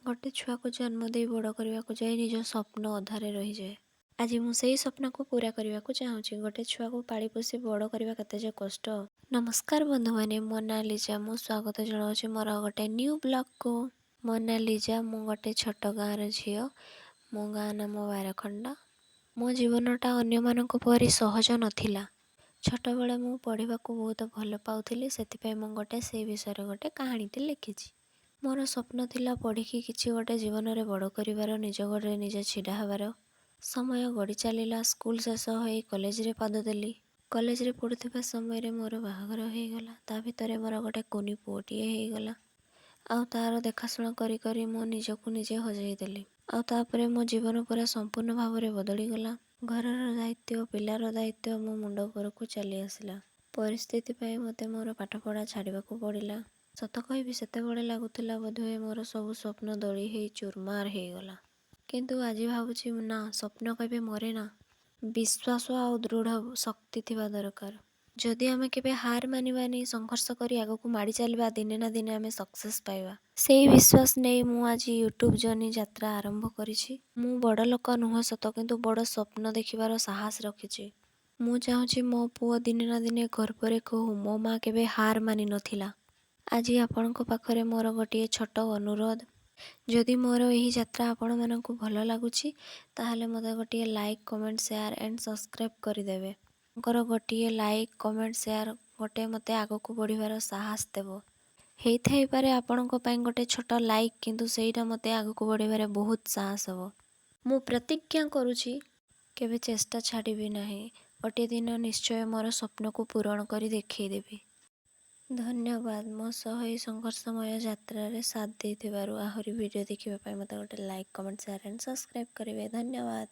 ଗୋଟେ ଛୁଆକୁ ଜନ୍ମ ଦେଇ ବଡ଼ କରିବାକୁ ଯାଇ ନିଜ ସ୍ୱପ୍ନ ଅଧାରେ ରହିଯାଏ। ଆଜି ମୁଁ ସେଇ ସ୍ୱପ୍ନକୁ ପୂରା କରିବାକୁ ଚାହୁଁଛି। ଗୋଟେ ଛୁଆକୁ ପାଳି ପୋଷି ବଡ଼ କରିବା କେତେ ଯେ କଷ୍ଟ। ନମସ୍କାର ବନ୍ଧୁମାନେ, ମୋ ନାଁ ଲିଜା। ମୁଁ ସ୍ୱାଗତ ଜଣାଉଛି ମୋର ଗୋଟେ ନ୍ୟୁ ବ୍ଲଗ୍କୁ। ମୋ ନାଁ ଲିଜା, ମୁଁ ଗୋଟେ ଛୋଟ ଗାଁର ଝିଅ। ମୋ ଗାଁ ନାମ ବାରଖଣ୍ଡ। ମୋ ଜୀବନଟା ଅନ୍ୟମାନଙ୍କ ପରି ସହଜ ନଥିଲା। ଛୋଟବେଳେ ମୁଁ ପଢ଼ିବାକୁ ବହୁତ ଭଲ ପାଉଥିଲି, ସେଥିପାଇଁ ମୁଁ ଗୋଟେ ସେଇ ବିଷୟରେ ଗୋଟେ କାହାଣୀଟେ ଲେଖିଛି। ମୋର ସ୍ୱପ୍ନ ଥିଲା ପଢ଼ିକି କିଛି ଗୋଟେ ଜୀବନରେ ବଡ଼ କରିବାର, ନିଜ ଗୋଡ଼ରେ ନିଜେ ଛିଡ଼ା ହେବାର। ସମୟ ଗଡ଼ି ଚାଲିଲା। ସ୍କୁଲ ଶେଷ ହୋଇ କଲେଜରେ ପାଦ ଦେଲି। କଲେଜରେ ପଢ଼ୁଥିବା ସମୟରେ ମୋର ବାହାଘର ହେଇଗଲା। ତା ଭିତରେ ମୋର ଗୋଟେ କୁନି ପୁଅଟିଏ ହେଇଗଲା, ଆଉ ତା'ର ଦେଖାଶୁଣା କରି କରି ମୁଁ ନିଜକୁ ନିଜେ ହଜେଇ ଦେଲି। ଆଉ ତାପରେ ମୋ ଜୀବନ ପୁରା ସମ୍ପୂର୍ଣ୍ଣ ଭାବରେ ବଦଳିଗଲା। ଘରର ଦାୟିତ୍ୱ, ପିଲାର ଦାୟିତ୍ୱ ମୋ ମୁଣ୍ଡ ଉପରକୁ ଚାଲି ଆସିଲା। ପରିସ୍ଥିତି ପାଇଁ ମୋତେ ମୋର ପାଠପଢ଼ା ଛାଡ଼ିବାକୁ ପଡ଼ିଲା। ସତ କହିବି, ସେତେବେଳେ ଲାଗୁଥିଲା ବୋଧହୁଏ ମୋର ସବୁ ସ୍ୱପ୍ନ ଦଳି ହେଇ ଚୁରମାର ହେଇଗଲା। କିନ୍ତୁ ଆଜି ଭାବୁଛି, ନା, ସ୍ୱପ୍ନ କେବେ ମରେ ନା। ବିଶ୍ୱାସ ଆଉ ଦୃଢ଼ ଶକ୍ତି ଥିବା ଦରକାର। ଯଦି ଆମେ କେବେ ହାର ମାନିବାନି, ସଂଘର୍ଷ କରି ଆଗକୁ ମାଡ଼ି ଚାଲିବା, ଦିନେ ନା ଦିନେ ଆମେ ସକ୍ସେସ୍ ପାଇବା। ସେଇ ବିଶ୍ୱାସ ନେଇ ମୁଁ ଆଜି ୟୁଟ୍ୟୁବ୍ ଜର୍ଣ୍ଣି ଯାତ୍ରା ଆରମ୍ଭ କରିଛି। ମୁଁ ବଡ଼ ଲୋକ ନୁହଁ ସତ, କିନ୍ତୁ ବଡ଼ ସ୍ୱପ୍ନ ଦେଖିବାର ସାହସ ରଖିଛି। ମୁଁ ଚାହୁଁଛି ମୋ ପୁଅ ଦିନେ ନା ଦିନେ ଗର୍ବରେ କହୁ, ମୋ ମା କେବେ ହାର ମାନିନଥିଲା। ଆଜି ଆପଣଙ୍କ ପାଖରେ ମୋର ଗୋଟିଏ ଛୋଟ ଅନୁରୋଧ। ଯଦି ମୋର ଏହି ଯାତ୍ରା ଆପଣମାନଙ୍କୁ ଭଲ ଲାଗୁଛି, ତାହେଲେ ମୋତେ ଗୋଟିଏ like, comment, share and subscribe କରିଦେବେ। ଆପଣଙ୍କର ଗୋଟିଏ ଲାଇକ୍, କମେଣ୍ଟ, ସେୟାର ଗୋଟେ ମୋତେ ଆଗକୁ ବଢ଼ିବାର ସାହସ ଦେବ। ହେଇଥାଇପାରେ ଆପଣଙ୍କ ପାଇଁ ଗୋଟେ ଛୋଟ ଲାଇକ୍, କିନ୍ତୁ ସେଇଟା ମୋତେ ଆଗକୁ ବଢ଼ିବାରେ ବହୁତ ସାହସ ହେବ। ମୁଁ ପ୍ରତିଜ୍ଞା କରୁଛି, କେବେ ଚେଷ୍ଟା ଛାଡ଼ିବି ନାହିଁ। ଗୋଟିଏ ଦିନ ନିଶ୍ଚୟ ମୋର ସ୍ୱପ୍ନକୁ ପୂରଣ କରି ଦେଖେଇଦେବି। ଧନ୍ୟବାଦ ମୋ ସହ ଏହି ସଂଘର୍ଷମୟ ଯାତ୍ରାରେ ସାଥ ଦେଇଥିବାରୁ। ଆହୁରି ଭିଡ଼ିଓ ଦେଖିବା ପାଇଁ ମୋତେ ଗୋଟେ like, comment, share and subscribe କରିବେ। ଧନ୍ୟବାଦ।